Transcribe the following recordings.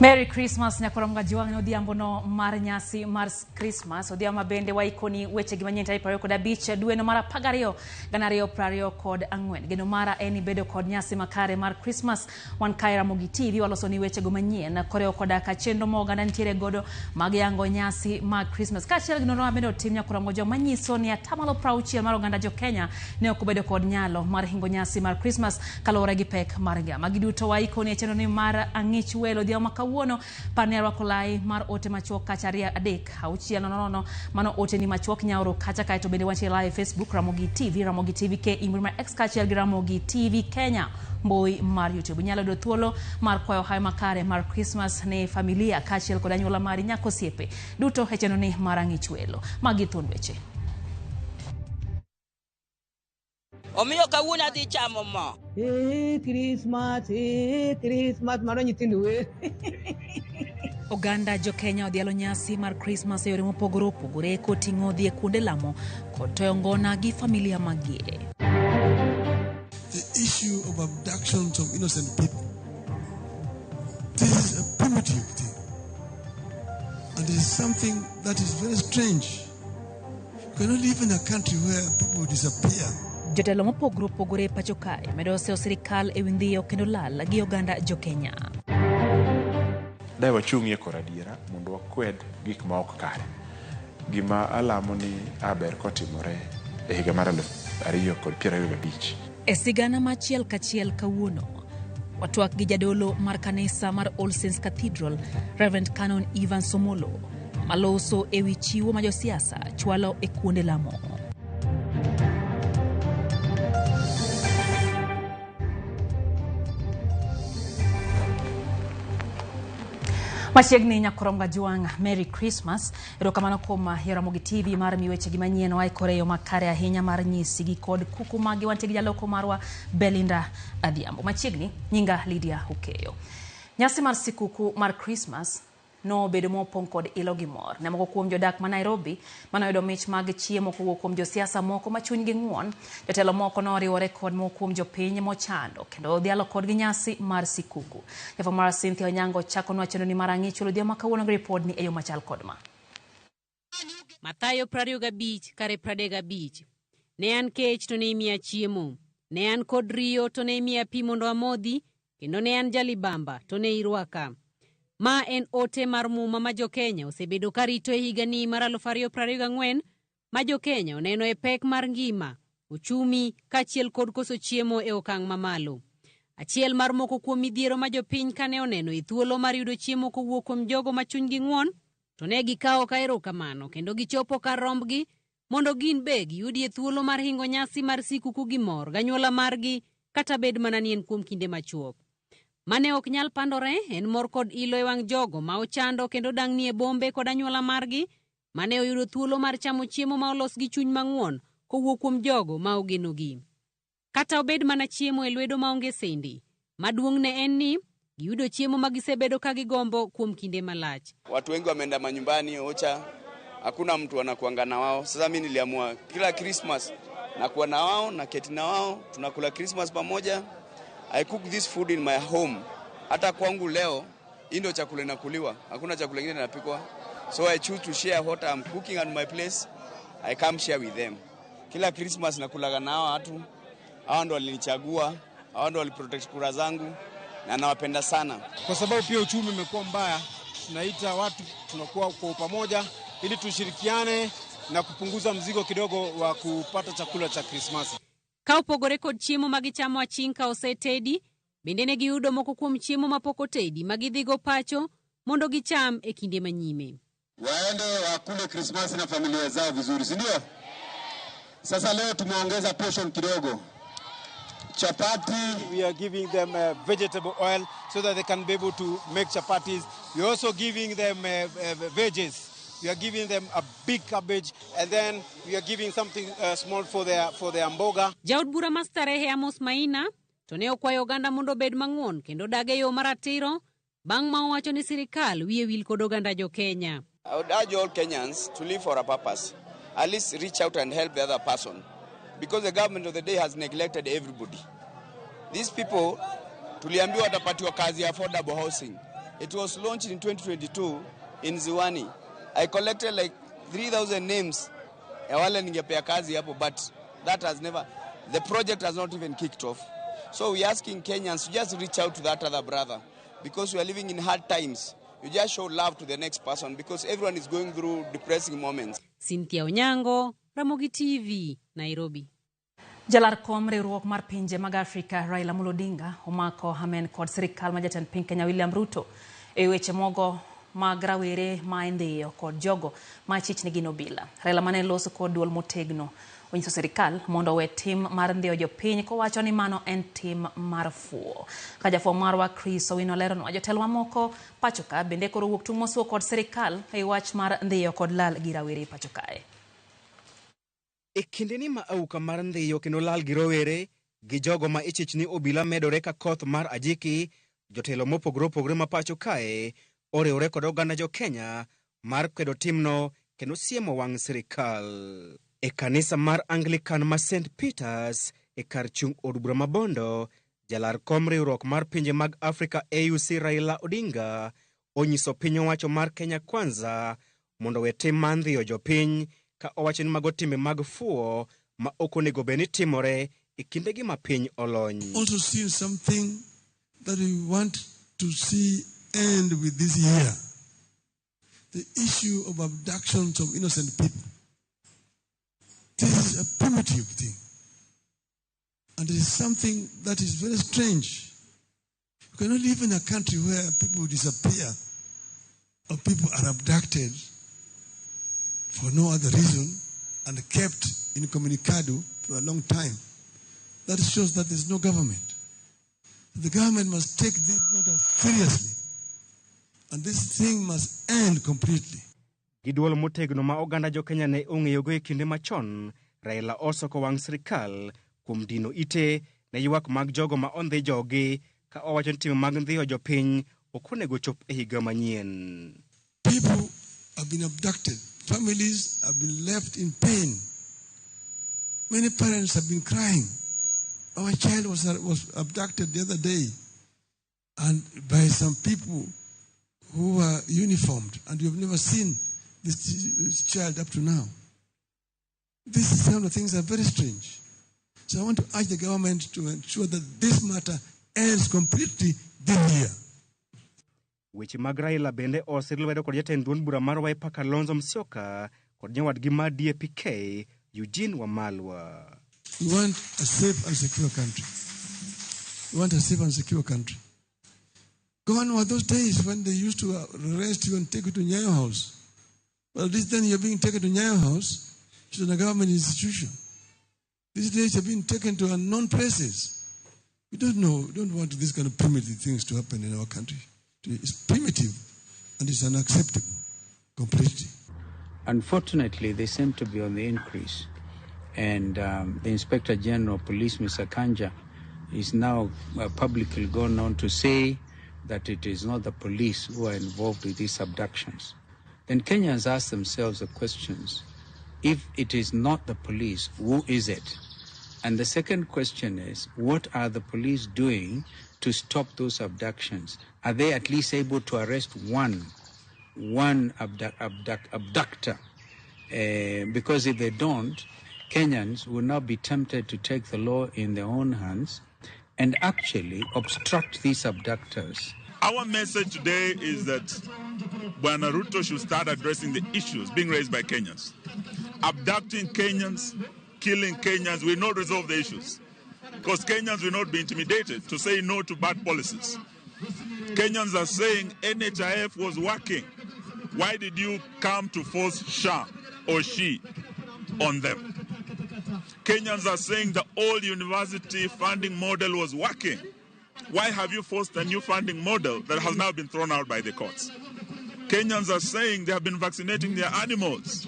Merry Christmas nyakorom gajiwang' odhiambo no mar nyasi mar Christmas. Odhiambo mabende waikoni weche gi manyien tarik 25 dwe no mar 12 2024. Geno mara en bedo kod nyasi makare mar Christmas. Wan kae Ramogi TV waloso ni weche go manyien koreo koda ka chenro ma oganda nitiere godo mag yango nyasi mag Christmas. Kaachiel gi nonro mabende otim nyakorom gajwang' manyiso ni atamalo 60 mar oganda jo Kenya ne ok obedo kod nyalo mar hingo nyasi mar Christmas kaluwore gi pek mar ngima. Magi duto waikoni e chenro ni mar ang'ich welo odhiambo ma kawuono. Par ni arwako lai mar ote machuok kacha 2 3 6 0 0 mano ote ni machuok nyaoro kacha, kaeto bende wantie live Facebook Ramogi TV, Ramogi TV K mbui mar X kaachiel gi Ramogi TV Kenya mbui mar YouTube. Inyalo yudo thuolo mar kwayo hawi makare mar Christmas ne familia kaachiel kod anyuola mari nyaka osiepe duto e chenro ni mar ang'ich welo. Magi thuond weche. Omiyo kawuono adhi chamo mo. Christmas, Christmas, mano nyithindo wer. Oganda jo Kenya odhialo nyasi mar Christmas e yore mopogore opogore koting'o dhi e kuonde lamo kod toyo ngona gi familia maggi. The issue of abductions of innocent people. This is a primitive thing. And it is something that is very strange. You cannot live in a country where people disappear. Jotelo mopogore opogore e pacho kae medo seyo sirikal ewi ndhiyo kendo lal gi oganda jo Kenya. Dae wachung'ie kor adiera mondo wakwed gik ma ok kare. Gima alamo ni aber kotimore e higa mar 2025. E sigana ma achiel kachiel kawuono, watwak gi jadolo mar kanisa mar All Saints Cathedral, Reverend Canon Evans Omolo, maloso ewi chiwo ma josiasa chwalo e kuonde lamo. Machiegni nyakorom Gajwang', Merry Christmas. Erokamano kuom yiero Ramogi TV mar miyo weche gi manyien waikore e yo makare ahinya mar nyisi gi kod kuku magi. Wantie gi jaloko marwa Belinda Adhiambo. Machiegni nyinga Lydia Okeyo. Nyasi mar sikuku mar Christmas nobedo mopong' kod ilo gi mor ne moko kuom jodak ma Nairobi manoyudo mich mag chiemo kowuok kuom josiasa moko ma chunygi ng'won. Jotelo moko noriwore kod moko kuom jopiny mochando kendo odhialo kodgi nyasi mar sikuku. Jafwambo mar Cynthia Onyango chakonwa chenro ni mar ang'ich odhiambo ma kawuono gi ripodni e yo machal kod ma. Mathayo 25 kare 35. Ne an kech to ne imiya chiemo, ne an kod riyo to ne imiya pi mondo amodhi, kendo ne an jalibamba to ne irwaka. Ma en ote mar muma ma jo-Kenya osebedo ka rito e higani mar 2024 ma jo-Kenya oneno e pek mar ngima, uchumi kaachiel kod koso chiemo e okang' mamalo. Achiel mar moko kuom midhiero ma jopiny kane oneno e thuolo mar yudo chiemo kowuok kuom jogo ma chunygi ng'won, to ne gikawo ka erokamano kendo gichopo kar rombgi mondo gin be giyudie thuolo mar hingo nyasi mar sikuku gi mor ganyuola margi kata bed mana ni en kuom kinde machuok. Mane ok nyal pandore en mor kod ilo e wang' jogo ma ochando kendo dang'ni e bombe kod anyuola margi mane oyudo thuolo mar chamo chiemo ma olos gi chuny mang'won kowuok kuom jogo ma ogenogi. Kata obed mana chiemo e lwedo maonge sende, maduong' ne en ni giyudo chiemo ma gisebedo ka gigombo kuom kinde malach. Watu wengi wameenda manyumbani ocha, hakuna mtu anakuanga na wao. Sasa mimi niliamua kila Christmas nakuwa na wao na keti na wao, tunakula Christmas pamoja. I cook this food in my home. Hata kwangu leo hii ndio chakula inakuliwa, hakuna chakula kingine inapikwa. So I choose to share what I'm cooking at my place. I come share with them. Kila Christmas nakulaga na hawa watu, hawa ndo walinichagua, hawa ndo waliprotect kura zangu na nawapenda sana. Kwa sababu pia uchumi umekuwa mbaya, tunaita watu tunakuwa kwa pamoja ili tushirikiane na kupunguza mzigo kidogo wa kupata chakula cha Krismasi. Ka opogore kod chiemo ma gichamo aching' ka osetedi, bende ne giyudo moko kuom chiemo mapok otedi ma gidhigo pacho mondo gicham e kinde manyime. Waende wakule Krismasi na familia zao vizuri, si ndio? Sasa leo tumeongeza portion kidogo. Chapati. We are giving them vegetable oil so that they can be able to make chapatis. We are also giving them veggies. We are giving them a big cabbage, and then we are giving something small for their mboga. Jaod bura ma Starehe Amos Maina to ne okwayo oganda mondo obed mang'won kendo dag e yo maratiro bang' ma owacho ni sirikal wiye wil kod oganda jo Kenya. I would urge all Kenyans to live for a purpose. At least reach out and help the other person. Because the government of the day has neglected everybody. These people tuliambiwa watapatiwa kazi ya affordable housing. It was launched in 2022 in Ziwani. I collected like 3,000 names ya wale ningepea kazi hapo, but that has never, the project has not even kicked off. So we're asking Kenyans to just reach out to that other brother because we are living in hard times. You just show love to the next person because everyone is going through depressing moments. Cynthia Onyango, Ramogi TV, Nairobi. Jalar kom riwruok mar pinje mag Afrika Raila Amolo Odinga omako amen kod sirikal ma jatend piny Kenya William Ruto e weche mogo mag rawere ma indhiyo kod jogo ma chich ni gin obila. Raila mane loso kod duol motegno onyiso sirikal mondo owe tim mar ndhiyo jopiny kowacho ni mano en tim mar fuwo. Ka jafwambo marwa Chris Owino leronwa jotelo mamoko pacho ka bende koro wuok tung' mosuo kod sirikal e wach mar ndhiyo kod lal gi rawere pacho kae. E kindeni ma auka mar ndhiyo kendo lal gi rowere gi jogo ma ichich ni obila medore ka koth mar ajiki, jotelo mopogore opogore ma pacho kae oriwore kod oganda jo Kenya mar kwedo timno kendo siemo wang' sirikal. E kanisa mar Anglican ma St Peters e kar chung' od bura ma Bondo, jalar kom riwruok mar pinje mag Afrika AUC Raila Odinga onyiso piny owacho mar Kenya Kwanza mondo owe tim mar ndhiyo jopiny ka owacho ni mago timbe mag fuwo ma ok onego bed ni timore e kindegi ma piny olony. Also seen something that we want to see end with this year. The issue of abductions of innocent people. This is a primitive thing. And it is something that is very strange. You cannot live in a country where people disappear or people are abducted for no other reason and kept incommunicado for a long time. That shows that there's no government. The government must take this matter seriously. And this thing must end completely. Gi duol motegno ma oganda jo Kenya ne ong'eyogo e kinde machon, Raila osoko wang' sirikal kuom dino ite ne ywak mag jogo ma ondhi jogi ka owacho ni timbe mag ndhiyo jopiny ok onego chop e higa manyien. People have been abducted. Families have been left in pain. Many parents have been crying. Our child was abducted the other day and by some people who were uniformed, and we have never seen this child up to now. These kind of things are very strange. So I want to urge the government to ensure that this matter ends completely this year. Weche mag Raila bende osir lwedo kod jatend duond bura mar Wiper Kalonzo Musyoka kod nyawadgi mar DAP-K Eugene Wamalwa. We want a safe and secure country. We want a safe and secure country. Gone were those days when they used to arrest you and take you to Nyayo House. Well, this then you're being taken to Nyayo House, which is a government institution. These days you're being taken to unknown places. We don't know, we don't want these kind of primitive things to happen in our country. It's primitive and it's unacceptable completely. Unfortunately, they seem to be on the increase. And the Inspector General of Police, Mr. Kanja, is now publicly gone on to say that it is not the police who are involved with these abductions. Then Kenyans ask themselves the questions, if it is not the police, who is it? And the second question is, what are the police doing to stop those abductions? Are they at least able to arrest one abductor? Because if they don't, Kenyans will now be tempted to take the law in their own hands and actually obstruct these abductors. Our message today is that Bwana Ruto should start addressing the issues being raised by Kenyans. Abducting Kenyans, killing Kenyans will not resolve the issues, because Kenyans will not be intimidated to say no to bad policies. Kenyans are saying NHIF was working. Why did you come to force SHA or SHE on them? Kenyans are saying the old university funding model was working. Why have you forced a new funding model that has now been thrown out by the courts? Kenyans are saying they have been vaccinating their animals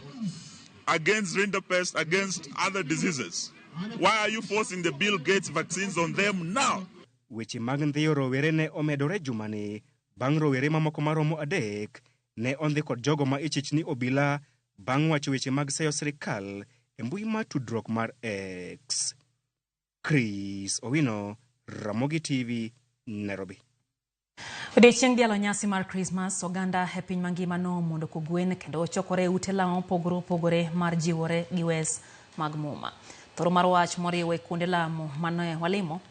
against rinderpest, against other diseases. Why are you forcing the Bill Gates vaccines on them now? Weche mag ndhiyo rowere ne omedore jumani bang' rowere mamoko maromo 3 ne ondhi kod jogo ma ichich ni obila bang' wacho weche mag seyo sirikal e mbui mar tudruok mar X. Chris Owino, Ramogi TV, Nairobi. Odiechieng' dhialo nyasi mar Krismas, oganda e piny mangima nomondo kogwen kendo ochokore e ute lamo mopogore opogore mar jiwore gi wes mag muma. Thoro mar wach moriwo e kuonde lamo mane walimo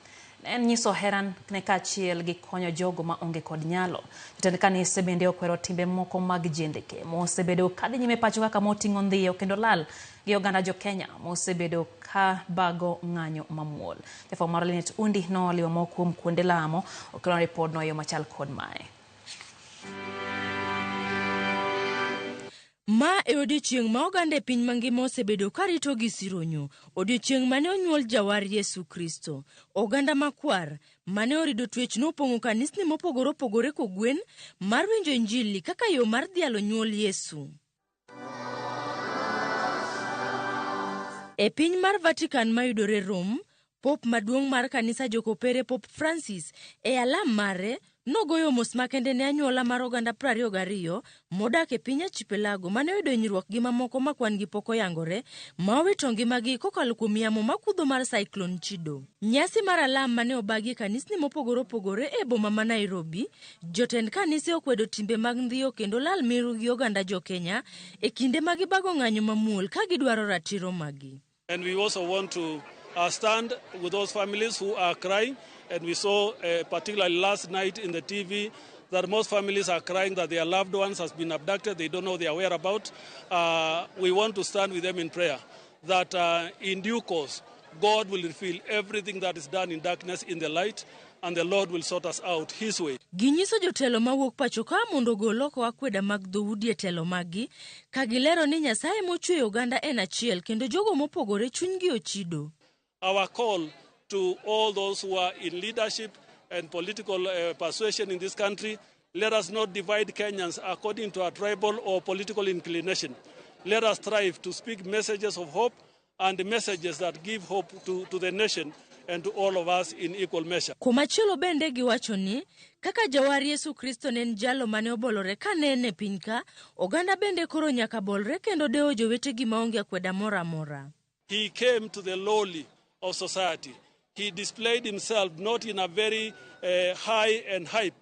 ne en nyiso hera ne kaachiel gi konyo jogo ma onge kod nyalo. Jotend kanise bende okwero timbe moko mag jendeke mosebedo kadhi nyime pacho kaka moting'o ndhiyo kendo lal gi oganda jo Kenya mosebedo ka bago ng'anyo mamuol. Jafwambo mar Linet Undi noliwo moko kuom kuonde lamo okelonwa ripodno e yo machal kod mae. Ma e odiechieng' ma oganda e piny mangima osebedo ka rito gi sironyo, odiechieng' mane onyuol Jawar Yesu Kristo. Oganda makwar mane orido twech nopong'o kanisni mopogore opogore kogwen mar winjo Injili kaka yo mar dhialo nyuol Yesu. E piny mar Vatican mayudore Rome, Pop maduong' mar kanisa Jokopere Pop Francis e alam mare nogoyo mos makende ne anyuola mar oganda 22 modak e piny Archipelago mane oyudo hinyruok gi mamoko ma kwan gi pok oyangore ma owito ngimagi kokalo kuom yamo makudho mar Cyclone Chido. Nyasi mar alam mane obagi e kanisni mopogore opogore e boma ma Nairobi, jotend kanise okwedo timbe mag ndhiyo kendo lal miru gi oganda jo-Kenya e kinde ma gibago ng'anyo mamuol ka gidwaro ratiro maggi. And we also want to stand with those families who are crying. And we saw particularly last night in the TV that most families are crying that their loved ones has been abducted. They don't know their whereabouts. We want to stand with them in prayer that in due course, God will reveal everything that is done in darkness in the light, and the Lord will sort us out his way. Ginyiso jotelo mawuok pacho ka mondo ogol oko akweda mag dhoudi e telo maggi, ka gilero ni Nyasaye mochweyo oganda en achiel kendo jogo mopogore chunygi ochido. Our call to all those who are in leadership and political persuasion in this country, let us not divide Kenyans according to our tribal or political inclination. Let us strive to speak messages of hope and messages that give hope to the nation and to all of us in equal measure. Komachielo bende giwacho ni kaka jawar Yesu Kristo ne en jalo mane obolore ka ne en e piny ka, oganda bende koro nyaka bolre kendo dewo jowetegi maonge akweda moro amora. He came to the lowly of society. He displayed himself not in a very high and hype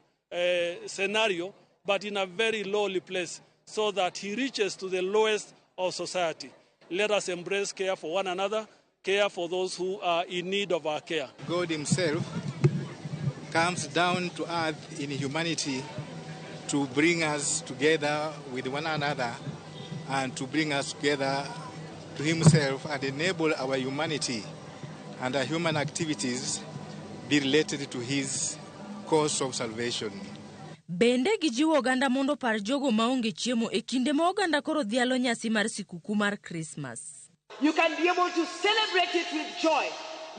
scenario, but in a very lowly place, so that he reaches to the lowest of society. Let us embrace care for one another, care for those who are in need of our care. God himself comes down to earth in humanity to bring us together with one another and to bring us together to himself and enable our humanity and our human activities be related to his cause of salvation. Bende gijiwo oganda mondo opar jogo maonge chiemo e kinde ma oganda koro dhialo nyasi mar sikuku mar Krismas. You can be able to celebrate it with joy,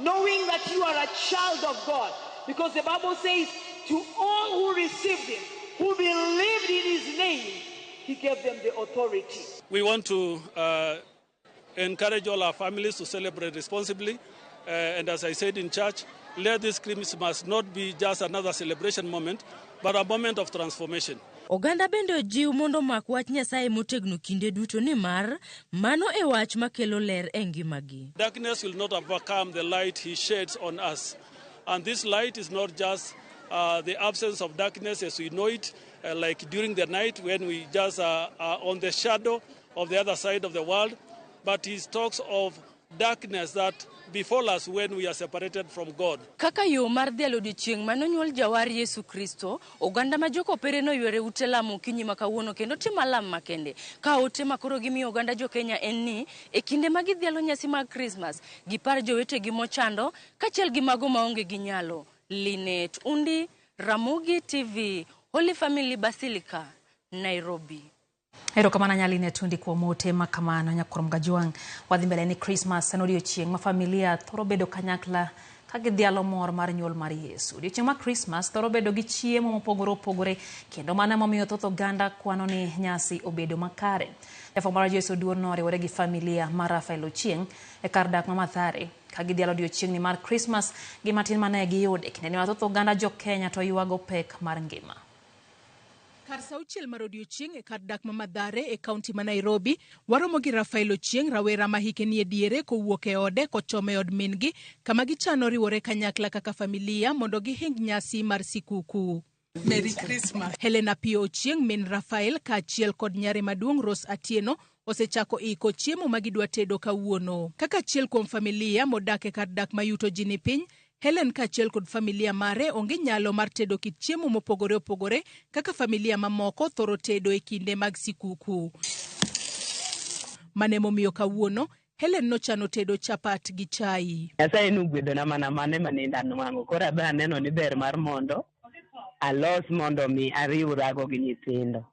knowing that you are a child of God. Because the Bible says, to all who received him, who believed in his name, he gave them the authority. We want to encourage all our families to celebrate responsibly. And as I said in church, let this Christmas not be just another celebration moment, but a moment of transformation. Oganda bende ojiw mondo omak wach Nyasaye motegno kinde duto nimar mano e wach makelo ler e ngimagi. Darkness will not overcome the light he sheds on us. And this light is not just the absence of darkness as we know it, like during the night when we just are on the shadow of the other side of the world, but he talks of darkness that befall us when we are separated from God. Kaka yo mar dhialo odiechieng' mane onyuol jawar Yesu Kristo, oganda ma jokopere noywere ute lamo okinyi ma kawuono kendo timo alam makende. Ka ote ma koro gimiyo oganda jo-Kenya en ni, e kinde ma gidhialo nyasi mag Krismas, gipar jowetegi mochando kaachiel gi mago maonge gi nyalo. Linet Undi, Ramogi TV, Holy Family Basilica, Nairobi. Erokamano ahinya Linet Undi kuom ote ma kamano. Nyakurom Gajwang', wadhi mbele ni Krismas en odiochieng' ma familia thoro bedo kanyakla ka gidhialo mor mar nyuol mar Yesu. Odiochieng' mar Krismas thoro bedo gi chiemo mopogore opogore kendo mano emomiyo thoth oganda kwano ni nyasi obedo makare. Jafwambo mar Yesu Oduor noriwore gi familia mar Rafael Ochieng' e kar dak ma Mathare ka gidhialo odiochieng'ni mar Krismas gi matin mane giyudo e kindeni ma thoth oganda jo Kenya to ywago pek mar ngima. Kar sa auchiel mar odiochieng' e kar dak ma Mathare e kaunti ma Nairobi, waromo gi Rafael Ochieng', rawera ma hike nie diere kowuok e ode kochomo e od min-gi, kama gichano riwore kanyakla kaka familia mondo gihing nyasi mar sikuku. Merry Christmas. Helena Pio Ochieng' min Rafael kaachiel kod nyare maduong' Rose Atieno osechako iko chiemo ma gidwa tedo kawuono. Kaka achiel kuom familia modak e kar dak ma yuto ji ni piny, Helen kaachiel kod familia mare onge nyalo mar tedo kit chiemo mopogore opogore kaka familia mamoko thoro tedo e kinde mag sikuku. Mane momiyo kawuono Helen nochano tedo chapat gi chai. Nyasaye nogwedhona mana mano ema nende anwang'o. Koro abe aneno ni ber mar mondo alos mondo mi ariwrago gi nyithindo.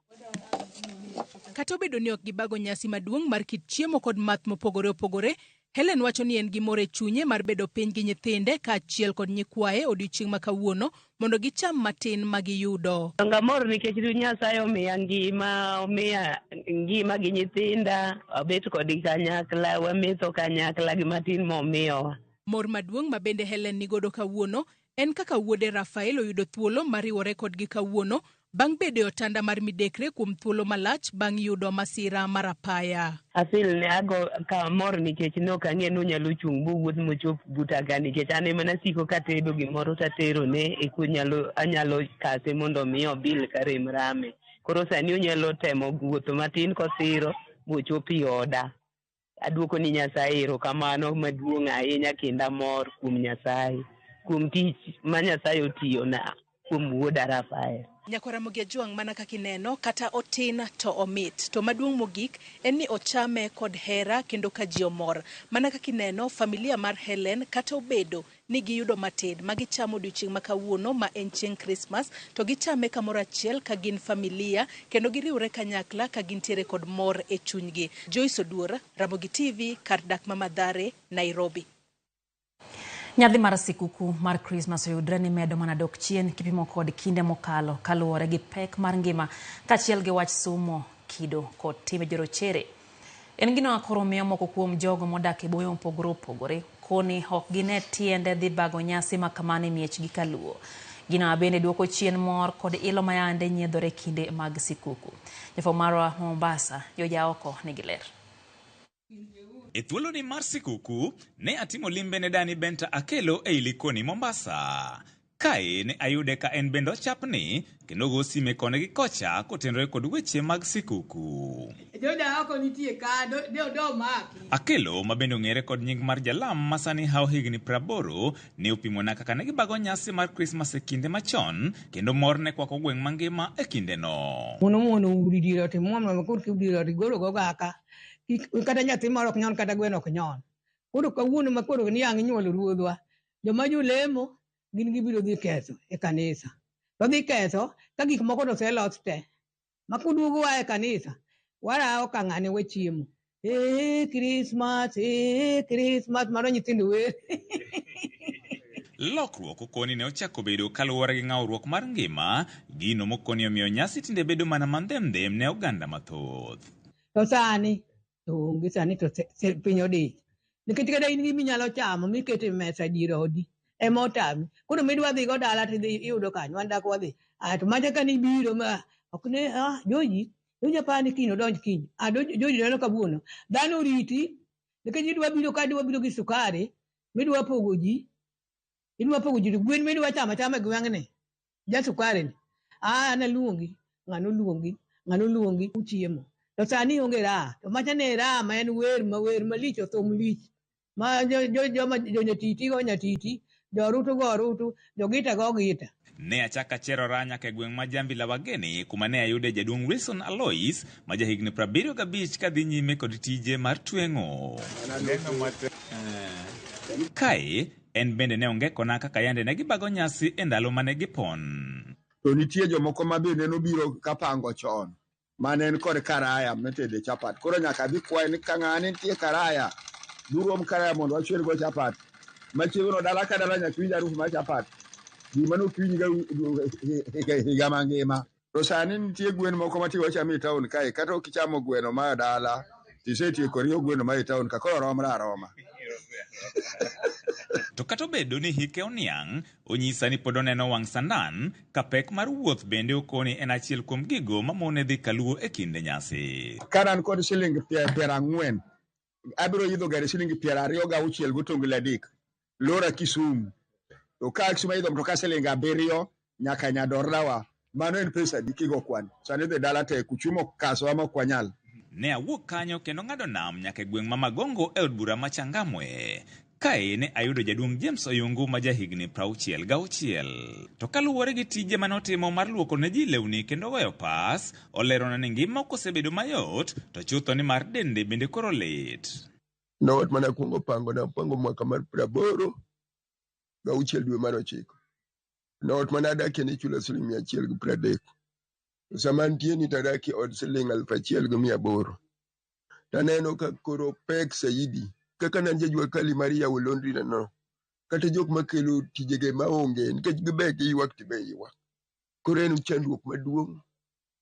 Kata obedo ni ok gibago nyasi maduong' mar kit chiemo kod math mopogore opogore, Helen wacho ni en gi mor e chunye mar bedo piny gi nyithinde kaachiel kod nyikwaye odiochieng' ma kawuono mondo gicham matin ma giyudo. Donge amor nikech Nyasaye omiya ngima, omiya ngima gi nyithinda, wabet kodgi kanyakla, wametho kanyakla gi matin momiyowa. Mor maduong' ma bende Helen nigodo kawuono en kaka wuode Rafael oyudo thuolo mar riwore kodgi kawuono bang' bedo e otanda mar midekre kuom thuolo malach bang' yudo masira mar apaya. Afil ne ago ka amor nikech ne ok ang'e ni onyalo chung' mowuoth mochop buta ka nikech an ema nasiko katedo gimoro taterone eka onyalo anyalo kase mondo mi obil ka rem rame. Koro sani onyalo temo wuotho matin kosiro mochop e oda. Aduoko ni Nyasaye erokamano maduong' ahinya kendo amor kuom Nyasaye kuom tich ma Nyasaye otiyona kuom wuoda Rafael. Nyakwar Ramogi Ajwang' mana kaka ineno kata otin to omit. To maduong' mogik en ni ochame kod hera kendo ka ji omor. Mana kaka ineno familia mar Helen kata obedo ni giyudo matin ma gichamo odiochieng' ma kawuono ma en chieng' Christmas to gichame kamoro achiel ka gin familia kendo giriwre kanyakla ka gintiere kod mor e chunygi. Joyce Oduor, Ramogi TV, kar dak ma Mathare, Nairobi. Nyadhi mar sikuku mar Krismas oyudre ni medo mana dok chien kipimo kod kinde mokalo kaluwore gi pek mar ngima kaachiel gi wach sumo, kido kod timbe jorochere. En gino koro miyo moko kuom jogo modak e bombe mopogore opogore koni ok gine tiende dhi bago nyasi ma kamano e miechgi kaluo. Gino bende duoko chien mor kod ilo mayande nyiedhore kinde mag sikuku. Jafwambo marwa Mombasa, Joja Oko nigi ler. E thuoloni mar sikuku, ne atimo limbe ne Dani Benta Akelo ei Likoni, Mombasa. Kae ne ayude ka en bende ochapni kendo go sime koni gi kocha kotenore kod weche mag sikuku. Joja oko nitie ka do do maki. Akelo ma bende ong'ere kod nying mar Jalam ma sani hawo higni 80 ne opimona kaka ne gibago nyasi mar Krismas e kinde machon kendo mor ne kwako gweng' mangima e kindeno. Muono muono udi dier ot imuom koro dier ot igolo go ogaka. Kata nyathi moro ok nyon kata gweno ok nyon. Koro kawuono ma koro niang' inyuolo ruodhwa, joma jolemo gin gibiro dhi ketho e kanisa. To dhi ketho ka gik moko to oselos te. Ma kuduogo wa e kanisa, warawo ka ng'ane we chiemo. Ee Christmas, ee Christmas, mano nyithindo wer. Lokruok okoni ne ochako bedo kaluwore gi ng'awruok mar ngima, gino mokoni omiyo nyasi tinde bedo mana mandhemdhem ne oganda mathoth. To sani, to onge sani to piny odich. Nikech kata in gima inyalo chamo miketo e mesa dier odi ema otami. Koro midwa dhi go dala tidhi iyudo kanyo, wan dak wadhi. Ah, to macha kane ibiro ma ok ne ah, Joji, Joji aparo ni kiny odonj kiny. Ah, Joji neno kawuono. Dhano oriti nikech idwa biro ka idwa biro gi sukari midwa pogo ji. Idwa pogo ji to gwen midwa chamo achama e gweng'ni. Ja sukari ni. Ah, an aluongi, ng'ano luongi, ng'ano luongi uchiemo. To sani onge raha. To macha ne raha ma en wer ma wer malich othum lich. Ma jo jo joma jo nyatiti go nyatiti, jo orutu go orutu, jo gita go gita. Ne achako acherora nyaka e gweng' ma Jambi la Wageni kuma ne ayude jaduong' Wilson Alois ma jahigni 75 kadhi nyime kod tije mar tweng'o. Kae en bende ne ongekona kaka yande ne gibago nyasi e ndalo mane gipon. To nitie jomoko ma bende nobiro kapango chon mane en kod karaya mitede chapat. Koro nyaka adhi kwaye ni ka ng'ane nitie karaya, durom karaya mondo wachwer go chapat. Machiegno dala ka dala nyaka winj harufu mar chapat. Gima nok winj ga higa mangima. To sani nitie gwen moko ma wachamo e town kae, kata ok ichamo gweno ma dala, tisetieko riyo gweno ma e town ka, koro romre aroma. To kata obedo ni hike oniang', onyisa ni pod oneno wang' sandan ka pek mar wuoth bende okoni en achiel kuom gigo mamone dhi kaluo e kinde nyasi. Ka an kod siling 40, abiro idho gari siling 26.3, lora Kisumu. To ka Kisumu aidho mtoka siling 7 nyaka Nyadorrawa. Mano en pesa adi kigo kwan? Sani dhi dala tek, uchumi okasowa ma ok wanyal. Ne awuok kanyo kendo ng'ado nam nyaka e gweng' ma Magongo e od bura ma Changamwe. Kae ne ayudo jaduong' James Oyungu ma jahigni 66. To kaluwore gi tije mane otimo mar luoko ne ji lewni kendo goyo pas, olerona ni ngima ok osebedo mayot, to chutho ni mar dende bende koro lit. Noot mane akwongo pango napango mwaka mar 86 dwe mar 9. Noot mane adakie nichulo siling 130. To sama antie ni to adakie od siling 1800. Taneno ka koro pek saidi. Kaka ne an jajua kali mar yawo laundry na no. Kata jok makelo tijege maonge nikech gibe giywak tibe iywak. Koro en chandruok maduong'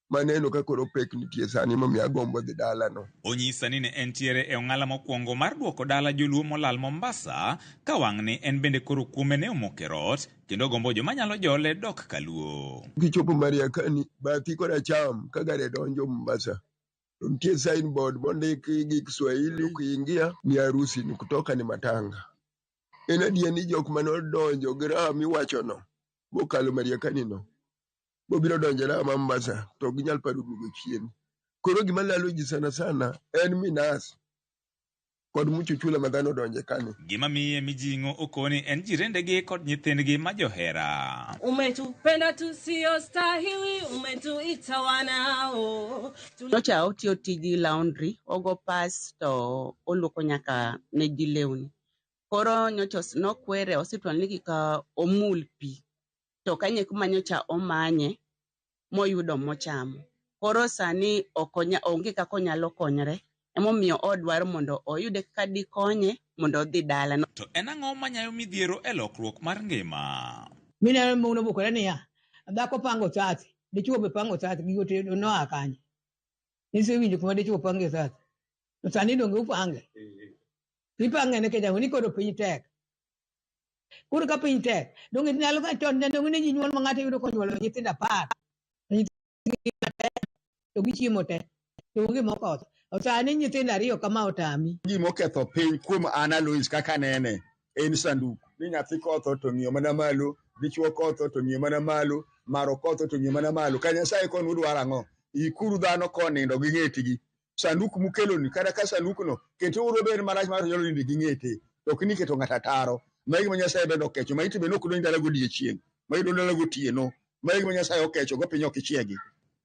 maneno ka koro pek nitie sani momiyo agombo dhi dalano. Onyisa ni ne entiere e ong'ala mokwongo mar duoko dala joluo molal Mombasa ka wang'ni en bende koro kuome ne omoko e rot kendo ogombo joma nyalo jole dok kaluo. Kichopo Mariakani, bathi koracham ka gari donjo Mombasa, to nitie signboard mondiki gi Kiswahili ukiingia ni harusi ni kutoka ni matanga. En adier ni jok mane odonjo gi raha miwachono mokalo Mariakani no bobiro donjo e raha ma Mombasa to ok ginyal paro duogo chien. Koro gima lalo ji sana sana en minas kod mchuchula ma dhano odonje kani. Gima miye mijing'o okoni en jirendegi kod nyithindgi ma johera. Umetupenda tusiyostahili, umetuita wanao. Nyocha otiyo tij laundry, ogo pas to oluoko nyaka ne ji lewni. Koro nyocha nokwere osiptal ni kik omul pi. To kanyo e kuma nyocha omanye moyudo mochamo. Koro sani onge kaka onyalo konyore. Emomiyo odwaro mondo oyude kaka dikonye mondo odhi dala. To en ang'o manyayo midhiero e lokruok mar ngima? Mineno mon obukore niya, dhako pango sati, dichuo be pango sati, gigo te noa kanye? Nisewinjo kuma dichuo pange sati. To sani donge upange? Ipange nikech ang'o? Ni koro piny tek. Koro ka piny tek, donge nyalo ka chon donge ne ji nyuol ma ng'ato yudo konyuolo nyithindo 10. To nyithindo te, to gichiemo te, to onge mokotho. Sani nyithindo 2 kama otami. Gima oketho piny kuom an Alois kaka anene en sanduku. Ni nyathi kotho to ng'iyo mana malo, dichuo kotho to ng'iyo mana malo, maro kotho to ng'iyo mana malo. Ka Nyasaye kono udwaro ang'o? Ikuru dhano konindo gi ng'etgi. Sanduku mukeloni, kata ka sandukuno, keteuru obed marach mar nyalo nindo gi ng'ete. To ok ni keto ng'ato ataro. Ma e gima Nyasaye bende okecho. Maiti bende ok donj dala godiechieng'. Maiti donj dala gotieno. Ma e gima Nyasaye okecho go piny ok ichiegi.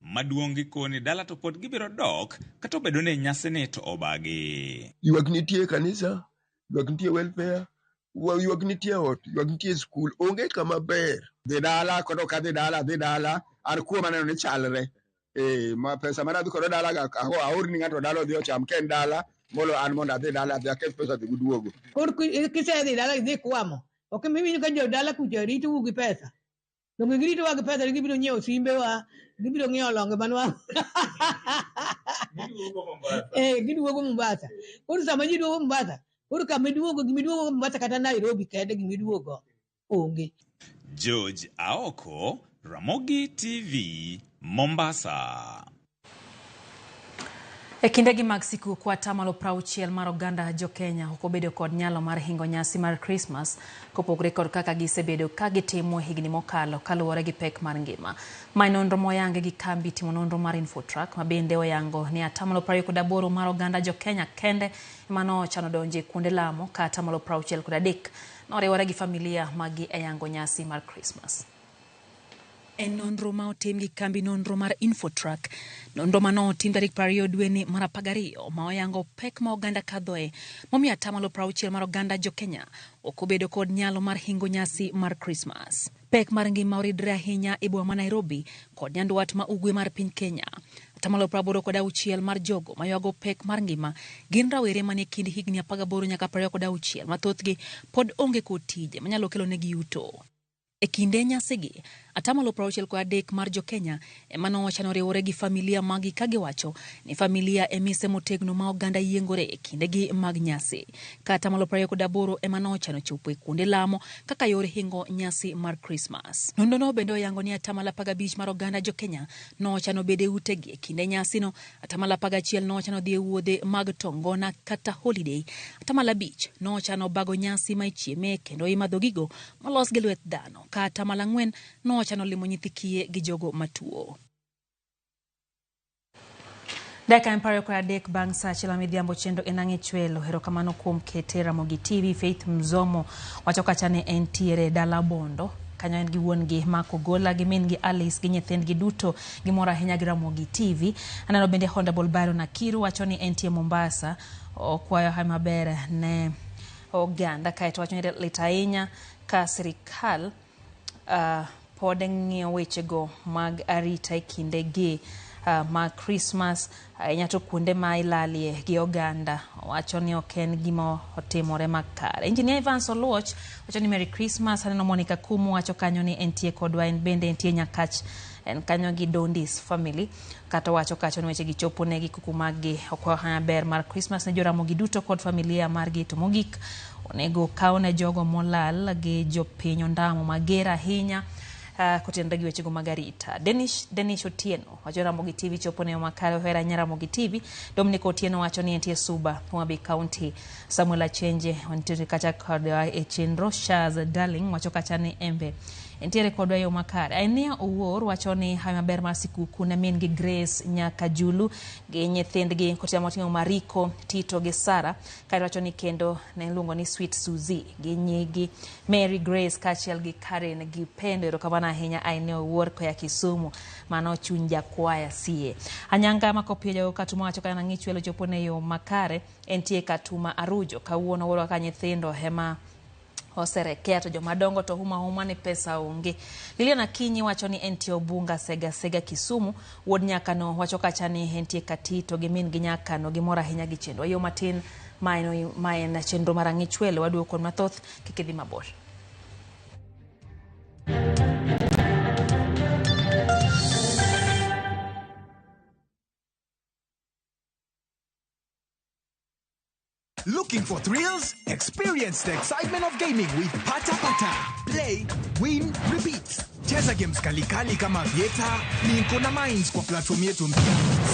Maduong' gikoni dala to pod gibiro dok kata obedo ni nyasini to obagi. Ywak nitie e kanisa, ywak nitie e welfare, ywak nitie e ot, ywak nitie e skul, onge kama ber. Dhi dala, kod ok adhi dala, adhi dala, an kuom aneno ni chalre. Ma pesa mana adhi kodo dala, aor ni ng'ato dala odhi ocham ka en dala, molo an mondo adhi dala, adhi aketh pesa dhi guduogo. Koro kisedhi dala idhi kwamo, ok imiwinjo ka jo dala kucha ritou gi pesa. Donge giritowa gi pesa ni gibiro nyiewo simbewa, gibiro ng'iewo longe manwa. Giduogo Mombasa. Koro sama ji duogo Mombasa, koro kama iduogo, gima iduogo Mombasa kata Nairobi kende gima iduogo onge. George Aoko, Ramogi TV, Mombasa. E kindegi mag sikuku, atamalo 60 mar oganda jo-Kenya ok obedo kod nyalo mar hingo nyasi mar Krismas kopogore kod kaka gisebedo ka gitimo higni mokalo kaluwore gi pek mar ngima. Ma en nonro moyangi gi kambi timo nonro mar Infotrack ma bende oyango ni atamalo 28 mar oganda jo-Kenya kende ema nochano donjo e kuonde lamo ka atamalo 63 noriwore gi familia maggi e yango nyasi mar Krismas. En nonro ma otim gi kambi nonro mar Infotrack. Nonro ma notim tarik 20 dweni mar 12 ma oyango pek ma oganda kadhoe momiyo atamalo 60 mar oganda jo-Kenya ok obedo kod nyalo mar hingo nyasi mar Krismas. Pek mar ngima oridre ahinya e boma ma Nairobi kod nyandwat ma ugwe mar piny Kenya. Atamalo 86 mar jogo maywago pek mar ngima gin rawere manie kind higni 18 nyaka 26 ma thothgi pod onge kod tije manyalo kelo negi yuto. E kinde nyasigi, atamalo 63 mar jo-Kenya ema nochano riwore gi familia magi ka giwacho ni familia e mise motegno ma oganda yiengore e kindegi mag nyasi. Ka atamalo 28 ema nochano chopo e kuonde lamo kaka yor hingo nyasi mar Krismas. Nonrono bende oyango ni atamalo 15 mar oganda jo-Kenya nochano bedo e utegi e kinde nyasino, atamalo 11 nochano dhi e wuodhe mag tongona kata holiday, atamalo 5 nochano bago nyasi ma ichieme kendo imadho gigo molos gi lwet dhano. Ka atamalo 4 nochano Nochano limo nyithi kiye gi jogo matuo. Dakika en 23 bang' saa achiel midhiambo chenro en ang'e chwelo. Erokamano kuom kete Ramogi TV. Faith Mzomo wacho kacha ni entiere dala Bondo. Kanyo en gi wuon gi Mark Ogola gi min gi Alice gi nyithindgi duto gimor ahinya gi Ramogi TV. Aneno bende Honorable Byron Akiru wacho ni entie Mombasa. Okwayo hawi maber ne oganda kaeto wacho ni lit ahinya ka sirikal pod ng'iyo wechego mag arita e kindegi mag Christmas ahinya to kuonde ma ilalie gi oganda. Owacho ni ok en gima otimore makare. Engineer Evans Oluoch wacho ni Merry Christmas. Aneno Monica Kumu wacho kanyo ni entie kodwa, en bende entie Nyakach, en kanyo gi Dondis family. Kata wacho kacho ni weche gi chopo negi kuku maggi. Okwayo maber mar Christmas ne Joramogi duto kod familia margi. To mogik onego kaw ne jogo molal gi jopiny ondamo mager ahinya kotenore gi wechego mag arita. Denish Otieno wacho Ramogi TV chopo ne makare, ohero ahinya Ramogi TV. Dominic Otieno wacho ni entie Suba, Homa Bay County. Samuel Achenje wantiere kacha kodwa e chenro. Shaz Darling wacho kacha ni embe entiere kodwa e yo makare. Ainia Owuor wacho ni hawi maber mar sikuku ne min gi Grace nyaka Julu gi nyithindgi kotiamo moting'o Mariko, Tito gi Sara. Kaeto wacho ni kendo ne iluongo ni Sweet Suzy gi nyigi Mary Grace kaachiel gi Karen gi Pendo. Erokamano ahinya Ainia Owuor koya Kisumu. Mano chuny jakwaya sie. Anyanga Makopiyo jago Katuma wacho kana ng'ichwelo chopo ne yo makare. Entie Katuma Arujo. Kawuono wuoro kaka nyithindo ema oserekea to jomadongo to huma huma ni pesa onge. Lilian Akinyi wacho ni entie Obunga Sega Sega Kisumu. Wuod Nyakano wacho kacha ni entie Katito gi min gi Nyakano gimor ahinya gi chenro. Yo matin ma en chenro mar ang'ichwelo waduogo kod mathoth kik idhi mabor. Looking for thrills? Experience the excitement of gaming with Pata Pata. Play, win, repeat. Cheza games kalikali kama Vieta, Minko na Mines kwa platform yetu mpya.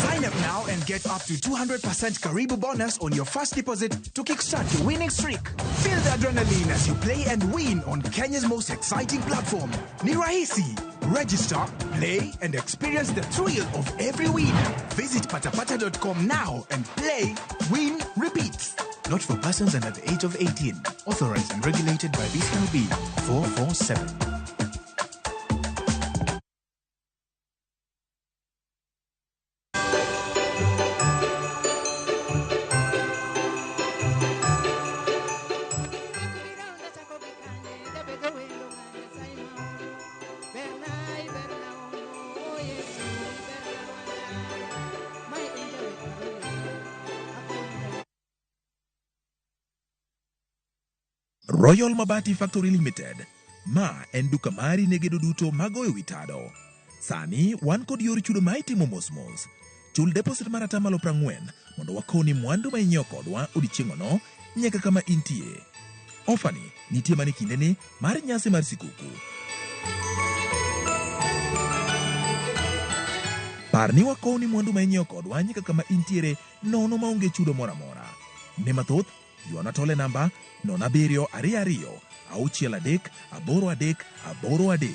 Sign up now and get up to 200% Karibu bonus on your first deposit to kickstart your winning streak. Feel the adrenaline as you play and win on Kenya's most exciting platform. Ni rahisi. Register, play, and experience the thrill of every win. Visit patapata.com now and play, win, repeat. Not for persons under the age of 18. Authorized and regulated by BCLB 447. Royal Mabati Factory Limited. Ma en duka mari ne gedo duto magoyo wi tado. Sani wan kod yor chudo ma itimo mos mos. Chul deposit mar 40% mondo wakoni mwandu ma inyiewo kodwa odiechieng'ono nyaka kama intie. Ofani nitie mana e kindeni mar nyasi mar sikuku. Par ni wakowni mwandu ma inyiewo kodwa nyaka kama intiere nono maonge chudo moro amora. Ne mathoth, ywana tole namba 07 22 63 83 83.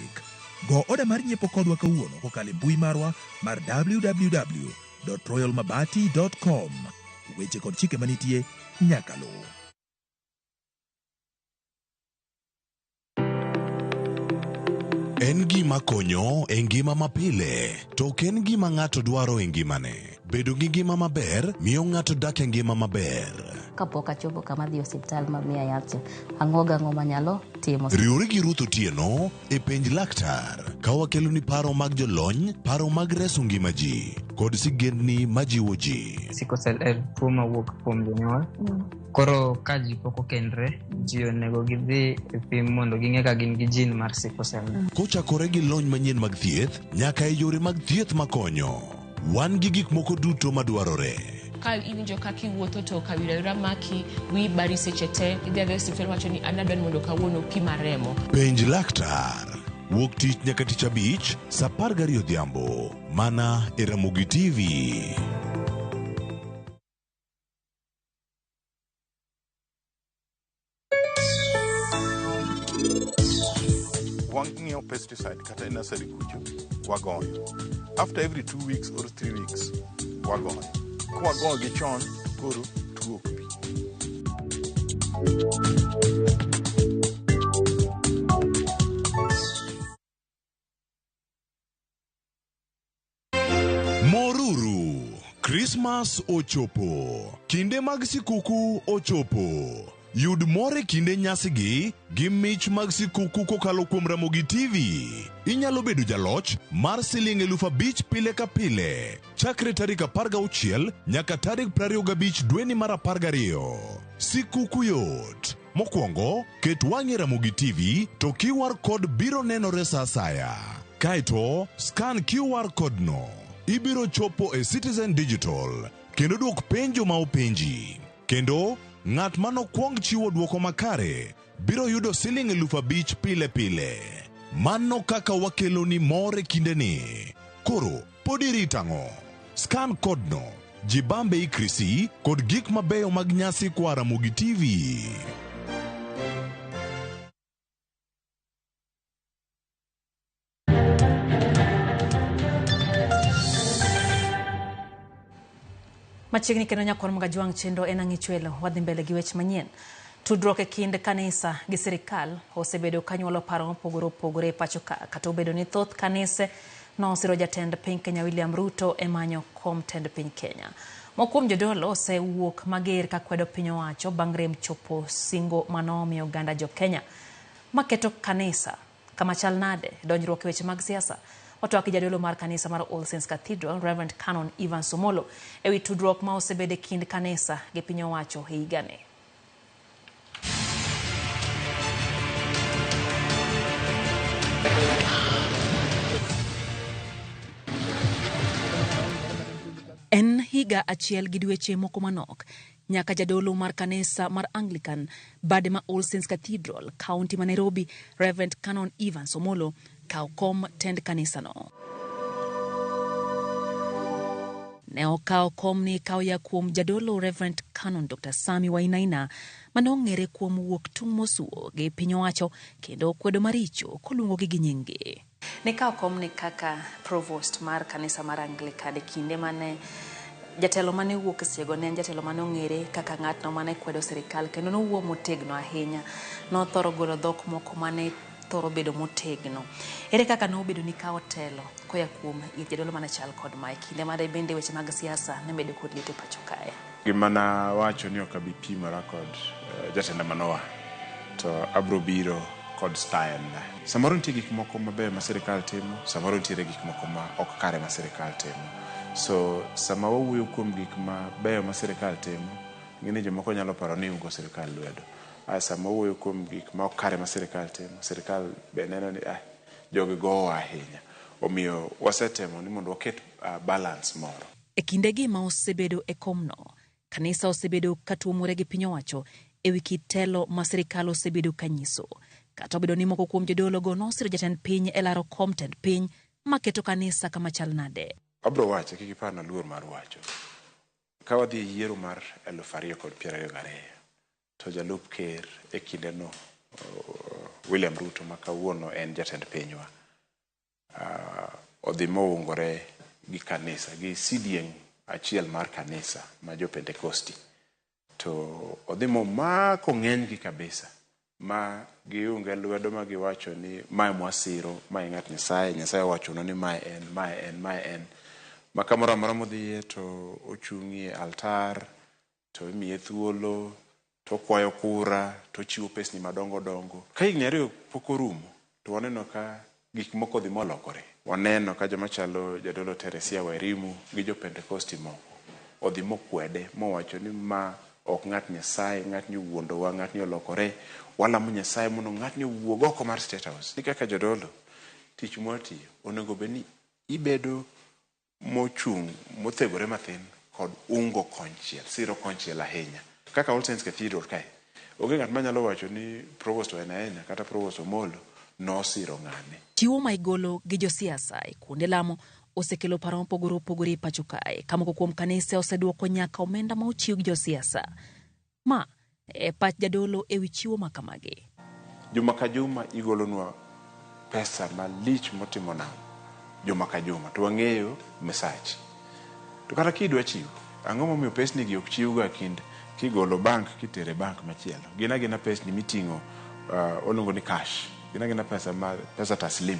Go oda mar nyiepo kodwa kawuono kokalo e mbui marwa mar www.royalmabati.com. Weche kod chike manitie nyaka luw. En gima konyo e ngima mapile, to ok en gima ng'ato dwaro e ngimane. Bedo gi ngima maber miyo ng'ato dak e ngima maber. Kapok achopo kama adhi e osiptal ma miya yath cha, ang'o gang'o manyalo timo. Riwri gi Ruth Otieno e penj laktar ka wakeloni paro mag jolony, paro mag reso ngima ji kod sigendni majiwo ji. Sickle cell en tuo mawuok kuom jonyuol. Koro ka ji pok okendre, ji onego gidhi e pim mondo ging'e ka gin gi gene mar sickle cell. Kochakore gi lony manyien mag thieth nyaka e yore mag thieth makonyo. Wan gi gik moko duto madwarore. Ka iwinjo kaka iwuotho to kawira wira maki, wiyi bari seche te, idhi adhiya e osiptal wacho ni an adwa ni mondo kawuono opima remo. Penj laktar. Wuok tich nyaka tich abich, saa 12 odhiambo. Mana e Ramogi TV. Wang' Ng'iewo pesticide kata e nursery kucho, wagoyo. After every 2 weeks or 3 weeks, wagoyo. Kwagoyo gi chon, koro tuo ok bi. Moruru, Krismas ochopo. Kinde mag sikuku ochopo. Yud mor e kinde nyasigi gi mich mag sikuku kokalo kuom Ramogi TV. Inyalo bedo jaloch mar siling 5,000 pile ka pile chakre tarik 16 nyaka tarik 25 dweni mar 12. Sikuku yot. Mokwongo, ket wang'i e Ramogi TV to QR code biro nenore sa asaya. Kaeto, scan QR code no. Ibiro chopo e Citizen Digital kendo dwok penjo ma openji. Kendo, ng'at manokwong chiwo dwoko makare biro yudo siling 5,000 pile pile. Mano kaka wakelo ni mor e kindeni. Koro, pod irito ang'o? Scan code no, jibambe ikrisi kod gik mabeyo mag nyasi koa Ramogi TV. Machiegni kendo nyakwar Magajwang' chenro en ang'ichwelo. Wadhi mbele gi weche manyien. Tudruok e kind kanisa gi sirikal osebedo kanyuolo paro mopogore opogore e pacho ka, kata obedo ni thoth kanise nosiro jatend piny Kenya William Ruto e manyo kom tend piny Kenya. Moko kuom jodolo osewuok mager ka kwedo piny owacho bang' rem chopo singo manomiyo oganda jo Kenya maketo kanisa kama chal nade donjruok e weche mag siasa. Watwak gi jadolo mar kanisa mar All Saints Cathedral, Reverend Canon Evans Omolo, ewi tudruok ma osebedo e kind kanisa gi piny owacho e higani. En higa achiel gi dweche moko manok nyaka jadolo mar kanisa mar Anglican bade ma All Saints Cathedral, kaunti ma Nairobi, Reverend Canon Evans Omolo kaw kom tend kanisano. Ne okawo komni ka oya kuom jadolo Reverend Canon Dr. Sami Wainaina mane ong'ere kuom wuok tung' mosuo gi piny owacho kendo kwedo maricho koluongogi gi nyinggi. Nikawo komni kaka provost mar kanisa mar Anglican e kinde mane jatelo mane wuok e sechego ne en jatelo mane ong'ere kaka ng'atno mane kwedo sirikal kendo nowuo motegno ahinya. Nothoro golo dhok moko mane thoro bedo motegno. Ere kaka nobedo ni kawo telo koya kuom ir jadolo mane chal kod mae kinde mane bende weche mag siasa ne medo kod liet e pacho kae? Gima nawacho ni ok abi pimora kod jatenda manoa to abro biro kod style na. Samoro nitie gik moko mabeyo ma sirikal timo, samoro nitiere gik moko ma ok kare ma sirikal timo. So sama wawuoyo kuom gik mabeyo ma sirikal timo, ing'e ni jomoko nyalo paro ni iungo sirikal lwedo. Aya sama wawuoyo kuom gik ma ok kare ma sirikal timo, sirikal be neno ni jogi gowa ahinya. Omiyo wasetemo ni mondo waket balance moro. E kindegi ma osebedo e komno, kanisa osebedo ka tuomore gi piny owacho ewi kit telo ma sirikal osebedo ka nyiso. Kata obedo ni moko kuom jodologo nosiro jatend piny e laro kom tend piny maketo kanisa kama chal nade. Abro wache, kik ipar naluor mar wacho. Ka wadhi e yiero mar 2022, to jalup ker e kindeno, William Ruto ma kawuono en jatend pinywa, odhi moungore gi kanisa, gi sidieng' achiel mar kanisa ma jo Pentecosti. To odhi momako ng'enygi kabisa ma giunge lwedo ma giwacho ni mae mwasiro, mae ng'at Nyasaye, Nyasaye owachonwa ni mae en, mae en, mae en. Ma kamoro amora modhiye to ochung'ie altar, to imiye thuolo, to okwayo kura, to ochiwo pesni madongo dongo. Ka higni 2 pok orumo, to waneno ka gik moko odhi molokore. Waneno ka joma chalo jadolo Teresia Wairimu gi jo Pentecosti moko odhi mokwede mowacho ni ma ok ng'at Nyasaye, ng'atni owuondowa, ng'atni olokore. Walamo Nyasaye mondo ng'atni owuog oko mar State House. Ni kaka jodolo, tich mwatiyo onego bed ni ibedo mochung' mothegore mathin kod ungo konchiel, siro konchiel ahinya. Kaka All Saints Cathedral kae, onge ng'at manyalo wacho ni Provost Wainaina kata Provost Omolo nosiro ng'ane. Chiwo ma igolo gi josiasa e kuonde lamo osekelo paro mopogore opogore e pacho kae, ka moko kuom kanise oseduoko nyaka omenda ma ochiw gi josiasa. Ma e pach jadolo ewi chiwo ma kamagi. Juma ka juma igolonwa pesa malich motimo nam juma ka juma to wang'eyo misachi. To kata kidwa chiwo, ang'o momiyo pesni gi ok chiwga kind kigolo bank kitere bank machielo? Gin agina pesni miting'o oluongo ni cash. Gin agina pesa ma pesa taslim.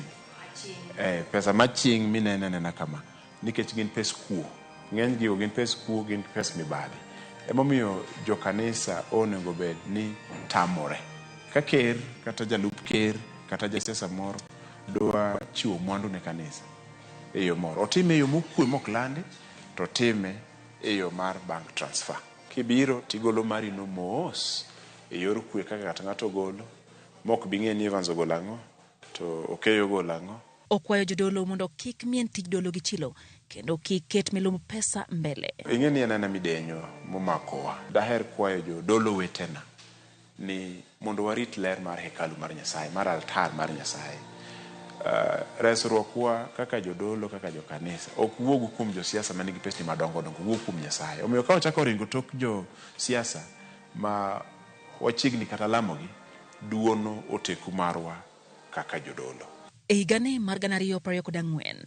Pesa maching' mineno anena kama nikech gin pes kuo. Ng'eny gigo gin pes kuo, gin pes mibadhi. Emomiyo jokanisa onego bed ni tamore. Ka ker kata jalup ker kata jasiasa moro dwa chiwo mwandu ne kanisa e yo moro, otime e yo mokwe mok landi, to otime e yo mar bank transfer. Kibiro tigolo mari no mos e yor kwe kaka ng'ato ng'ato golo mok bi ng'e ni Evans ogolo ang'o to Okeyo ogolo ang'o. Okwayo jodolo mondo kik mien tij dolo gi chilo kendo kik ket milumb pesa mbele. Ing'e ni en aena midenyo momakowa. Daher kwayo jodolo wetena ni mondo warit ler mar hekalu mar Nyasaye, mar altar mar Nyasaye. Resruokwa kaka jodolo, kaka jokanisa, ok wuog kuom josiasa manigi pesni madongo dongo, wuok kuom Nyasaye. Omiyo ka wachako ringo tok josiasa ma wachiegni kata lamogi, duono oteku marwa kaka jodolo. E higani mar 2024,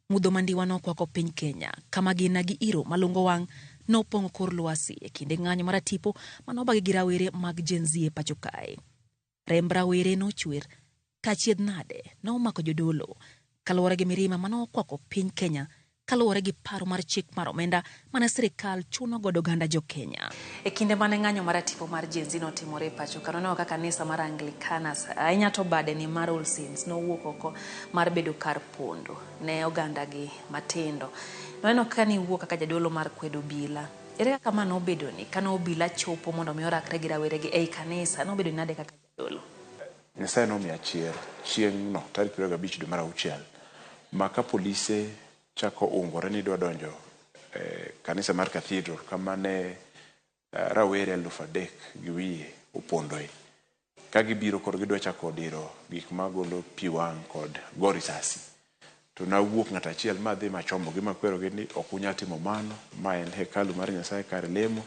mudho mandiwa nokwako piny Kenya, kama gina gi iro malungo wang' nopong'o kor lwasi e kinde ng'anyo maratipo manobagi gi rawere mag Gen Z e pacho kae. Remb rawere nochwer ka achiedh nade nomako jodolo kaluwore gi mirima manokwako piny Kenya kaluwore gi paro mar chik mar omenda mane sirikal chuno godo oganda jo Kenya. E kinde mane ng'anyo maratipo mar Gen Z notimore e pacho ka, noneno ka kanisa mar Anglicanas ahinya to bade ni mar All Saints nowuok oko mar bedo kar pondo ne oganda gi matindo. Noneno ka niwuok kaka jadolo mar kwedo obila. Ere kaka ma nobedo ni kane obila chopo mondo mi orakre gi rawere gi ei kanisa nobedo nade kaka jadolo? Nyasaye nomiya chir chieng'no tarik 25 dwe mar auchiel ma ka polise chako ungore ni dwa donjo e kanisa mar Cathedral kama ne rawere 3,000 gi wiye opondoe. Ka gibiro koro gidwa chako diro gik magolo pi wang' kod go risasi. To nawuok ng'ato achiel madhi machomogi makwerogi ni ok unyal timo mano, ma en hekalu mar Nyasaye kar lemo,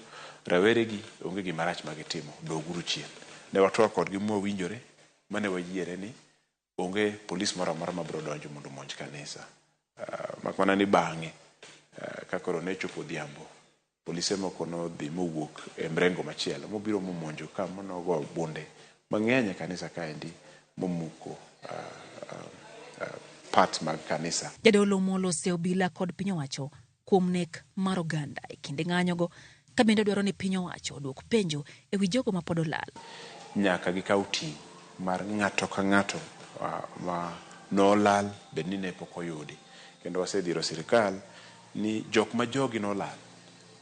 rawere gi onge gima rach ma gitimo, doguru chien. Ne watwak kodgi mwawinjore mane wayiere ni onge polis moro amora mabiro donjo mondo omonj kanisa. Mak mana ni bang'e ka koro ne chopo odhiambo, polise moko nodhi mowuok e mrengo machielo mobiro momonjo ka monogo bunde mang'eny e kanisa kaendi momuko part mag kanisa. Jadolo molose obila kod piny owacho kuom nek mar oganda e kinde ng'anyogo ka bende dwaro ni piny owacho oduok penjo e wi jogo ma pod olal. Nyaka gikaw ting' mar ng'ato ka ng'ato ma nolal bed ni ne pok oyudi. Kendo wasedhiro sirikal ni jok ma jogi nolal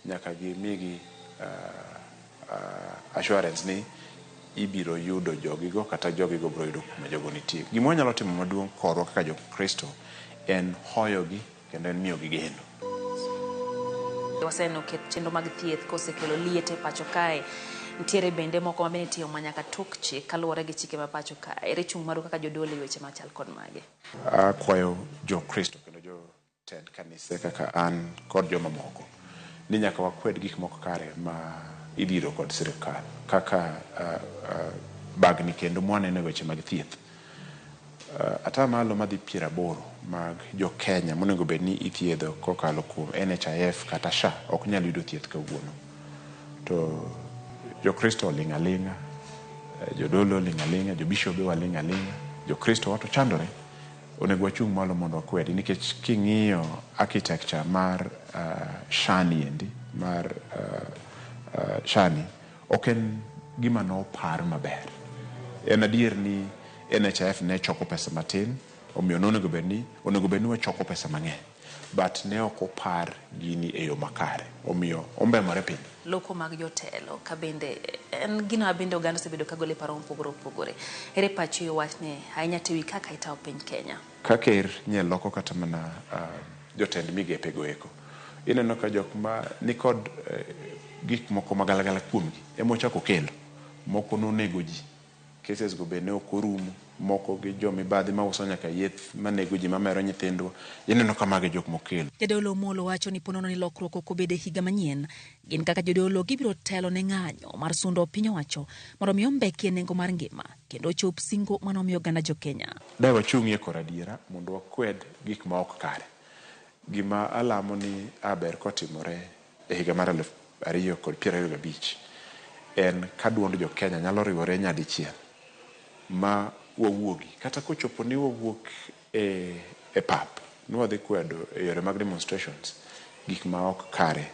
nyaka gimigi assurance ni ibiro yudo jogigo kata jogigo biro yudo kuma jogo nitie. Gima wanyalo timo maduong' korwa kaka jokristo en hoyogi kendo en miyogi geno. Waseneno ket chenro mag thieth kosekelo liet e pacho kae. Nitiere bende moko ma bende itiyo manyaka tok chik kaluwore gi chike ma pacho kae. Ere chung' maru kaka jodolo e weche machal kod mage? Akwayo jokristo kendo jotend kanise kaka an kod jomamoko ni nyaka wakwed gik moko kare ma idhiro kod sirikal kaka bagni kendo mwaneno e weche mag thieth. Atamalo madhi 80 mag jo Kenya monego bed ni ithiedho kokalo kuom NHIF kata SHA ok nyal yudo thieth kawuono. To jokristo oling' aling'a, jodolo oling' aling'a, jobishobe waling' aling'a, jokristo wato chandore. Onego wachung' malo mondo wakwedi nikech king'iyo architecture mar SHA ni endi mar SHA ni ok en gima nopar maber. En adier ni NHIF ne choko pesa matin omiyo nonego bed ni onego bed ni wachoko pesa mang'eny but ne ok opar gini e yo makare omiyo ombemore piny. Loko mag jotelo ka bende en gino ma bende oganda osebedo ka golo e paro mopogore opogore. Ere pachi e wachni ahinya to ewi kaka itayo piny Kenya? Ka ker nye loko kata mana jotend migepe go eko ineno ka jok ma nikod gik moko magalagala kuomgi ema ochako kelo moko nonego ji cases go be ne ok orumo moko gi jo mibadhi mauso nyaka yeth manego ji mamero nyithindwa. Ineno ka mago e jok mokelo. Jadolo Omolo wacho ni ponono ni lokruok ok obede higa manyien, gin kaka jodolo gibiro telo ne ng'anyo mar sundo piny owacho mondo mi ombekie nengo mar ngima kendo ochop singo manomiyo oganda jo Kenya. Dae wachung'ie kor adiera mondo wakwed gik ma ok kare. Gima alamo ni a ber kotimore e higa mar 2025 en ka duond jo Kenya nyalo riwore nyadichiel ma wawuogi kata kochopo ni wawuok e pap ni wadhi kwedo e yore mag demonstrations gik ma ok kare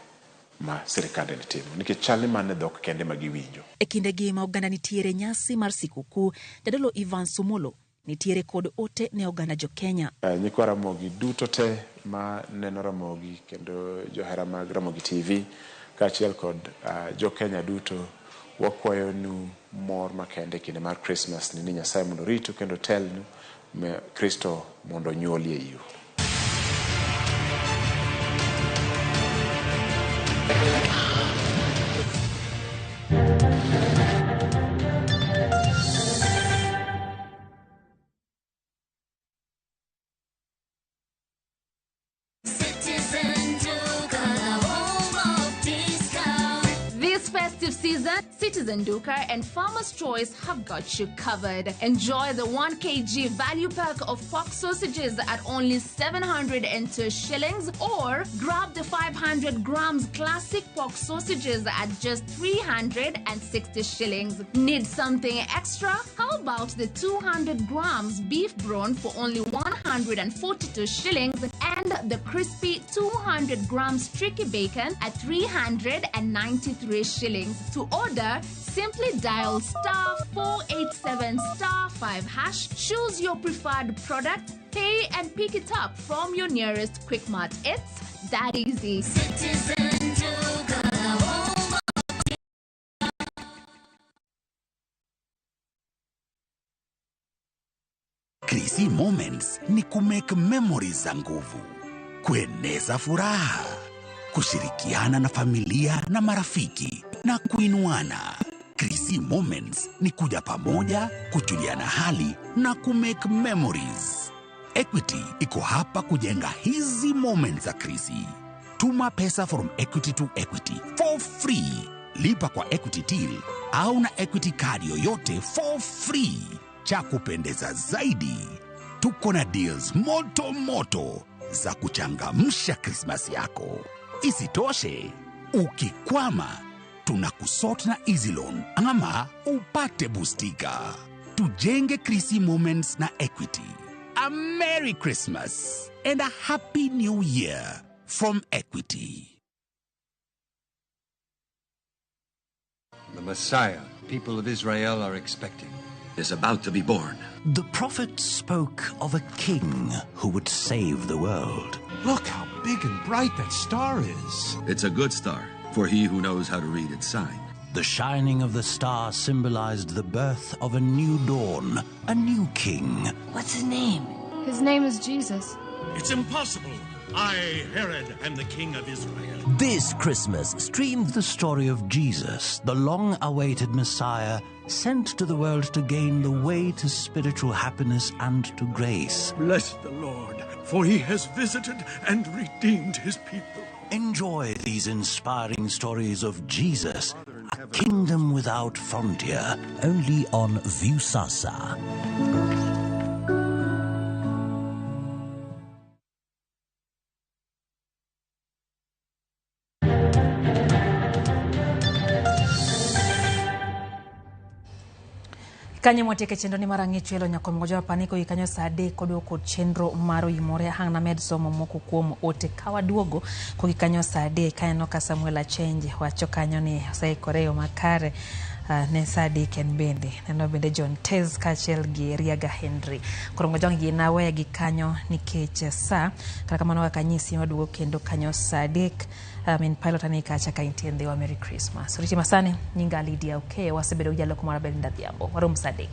ma sirikande ni timo nikech chal ni mano e dhok kende ma giwinjo. E kindegi ma oganda nitiere nyasi mar sikukuu, Jadolo Evans Omolo nitiere kod ote ne oganda jo Kenya. Nyikwa Ramogi duto te ma neno Ramogi kendo johera mag Ramogi TV kaachiel kod jo Kenya duto wakwayo nu mor makende e kinde mar Christmas ni Nyasaye mondo oritu kendo otelnu Kristo mondo onyuolie iu. This festive season, Citizen Duka and Farmer's Choice have got you covered. Enjoy the 1 kg value pack of pork sausages at only 702 shillings, or grab the 500 grams classic pork sausages at just 360 shillings. Need something extra? How about the 200 grams beef brawn for only 142 shillings and the crispy 200 grams tricky bacon at 393 shillings? To order, simply dial *487*5#, choose your preferred product, pay and pick it up from your nearest Quickmart. It's that easy. Citizen Duka, the home of Krisi Moments ni kumake memories za nguvu, kueneza furaha, kushirikiana na familia na marafiki na kuinuana. Krisi Moments ni kuja pamoja, kujuliana hali na kumake memories. Equity iko hapa kujenga hizi moments za Krisi. Tuma pesa from Equity to Equity for free. Lipa kwa Equity Till au na Equity card yoyote for free. Cha kupendeza zaidi, tuko na deals moto moto za kuchangamsha Christmas yako. Isitoshe, ukikwama tunakusort na Easy Loan ama upate bustika. Tujenge Krisi Moments na Equity. A Merry Christmas and a Happy New Year from Equity. The Messiah people of Israel are expecting is about to be born. The prophet spoke of a king who would save the world. Look how big and bright that star is. It's a good star for he who knows how to read its sign. The shining of the star symbolized the birth of a new dawn, a new king. What's his name? His name is Jesus. It's impossible. I, Herod, am the king of Israel. This Christmas, stream the story of Jesus, the long-awaited Messiah, sent to the world to gain the way to spiritual happiness and to grace. Bless the Lord, for he has visited and redeemed his people. Enjoy these inspiring stories of Jesus, a kingdom without frontier, only on Viusasa. Kanyo mwatieke chenro ni mar ang'ich welo nyaka mogojo apaniko yi kanyo saa 3 koduogo kod chenro mar oyimore hang na med somo moko kuom ote kawaduogo kogi kanyo saa 3 kaneno ka Samuel Achenje wacho kanyo ni oseikore yo makare ne saa 3 en bende neno bende John Tez kaachiel gi Riaga Henry. Koro ngojong gi naweya gi kanyo nikech saa kata kamano kaka anyisi waduogo kendo kanyo saa 3. Min pilot ani kacha ka intie ndhiwa Merry Christmas. Richi masani nyinga Lydia Okeyo wasebedo gi jaloko mar Belinda Adhiambo. Warom saa 3.